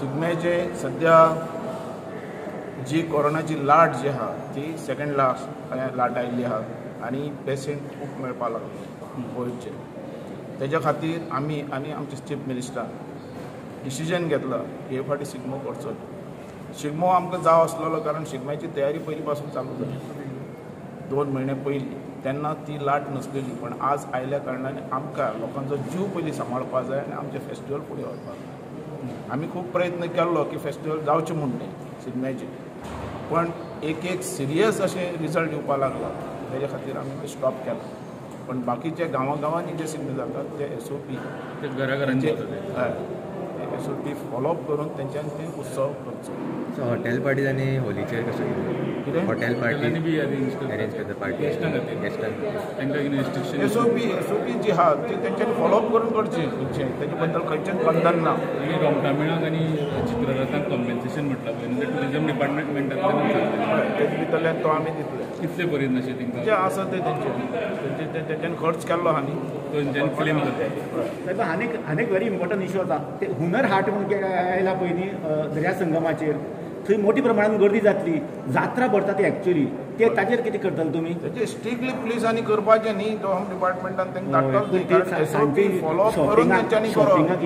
शिगम्याचे सद्या जी कोरोनाची लाट जी आहा ती सेकंड लाट आयिल्ली आहा आनी पेशंट खूब मेळपाक लागले कोविडचे. तेज्या खातीर आमी आनी आमचे चीफ मिनिस्टरान डिसिजन घेतला की हे फावटी शिगमो करचो. शिगमो आमकां जाव आसलेलो कारण शिगम्याची तयारी पयलीं पासून चालू जाली 2 म्हयने पयलीं, तेन्ना ती लाट नसलेली. पण आज आयल्या कारणान आमकां लोकांचो जीव पयलीं सांबाळपाक जाय आनी आमचें फेस्टिवल फुडें व्हरपाक जाय. आमी खूब प्रयत्न केल्लो की फेस्टिवल जावचें म्हूण न्ही शिगम्याचें, पण एक एक सिरियस अशें रिजल्ट येवपाक लागला तेज्या खातीर आमी स्टॉप केला. पण बाकीचे गांवां गांवांनी जे शिगमे जातात ते SOP SOP follow up करून तेंच्यानी ते उत्सव करचो. सो हॉटेल पार्टीज आनी होलीचेर कशें कितें? Hotel party be arrange arrange करता पार्टी गेस्टांक तांकां SOP जी आहा ती तेंच्यांनी फॉलोअप करून करची खंयचें, तेजे बद्दल खंयचेंच बंधन ना. मागीर रोमटामेळाक आनी चित्ररथाक कॉम्पेन्सेशन म्हटलां पळय न्हू, टुरिजम डिपार्टमेंटांतल्यान सांगलें. तेजे भितरल्यान तो आमी दितले. कितले पर्यंत अशें तांकां जे आसा ते तेंचे तेंच्यांनी खर्च केल्लो आहा न्ही तेंच्यांनी क्लेम करता. साहेब, आनीक व्हेरी इम्पॉर्टंट इशू आसा ते हुनर हाट म्हणून आयला पळय न्ही दर्या संगमाचेर, थंय मोठी प्रमाणान गर्दी जातली, जात्रा भरता ती एक्चुअली, ते ताजेर कितें करतले तुमी? तेजे स्ट्रिक्टली पुलिसांनी करपाचें न्ही, तो होम डिपार्टमेंटान तांकां धाडटलोच न्ही, कारण SOP follow up करून तेंच्यांनी करप. शॉपिंगाक.